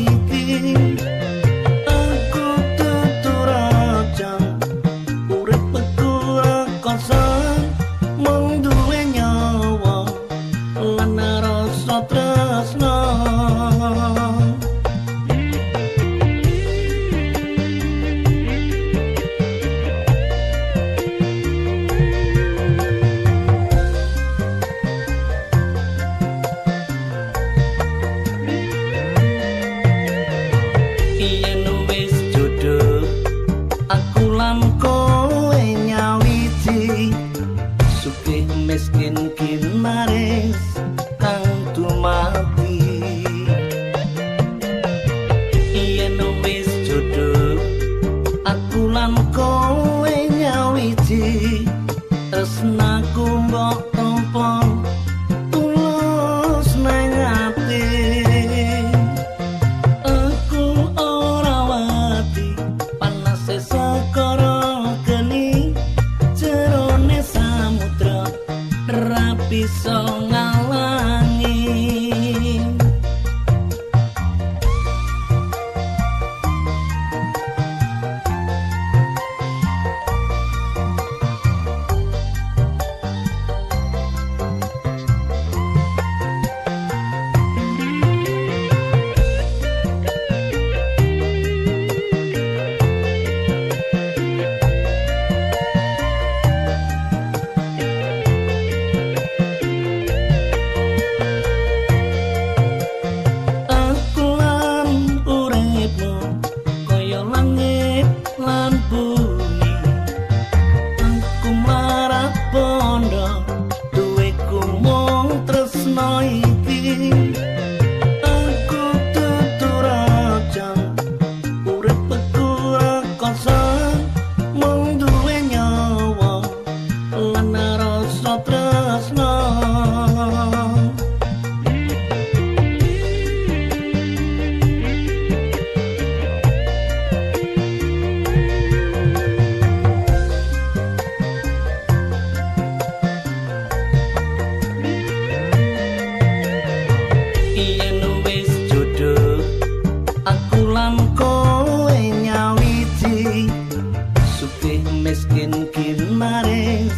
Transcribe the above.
iki. Aku dudu raja, uripku rekoso, mung duwe nyawa lan rasa tresna. Yen wis jodoh aku lan kowe nyawiji, sugih miskin kinaris kang dumadi. Yen wis jodoh aku lan kowe nyawiji, tresnaku mbok tampa tulus nang ati. Aku ora wati panase sakara geni, jerone samudra ra bisa ngalangi. Aku lan uripmu kaya langit lan bumi, aku mlarat bondo duweku mung tresna iki. Aku dudu raja, uripku rekoso, mung duwe nyawa lan rasa tresna. Yen wis jodoh aku lan kowe nyawiji, sugih miskin kinaris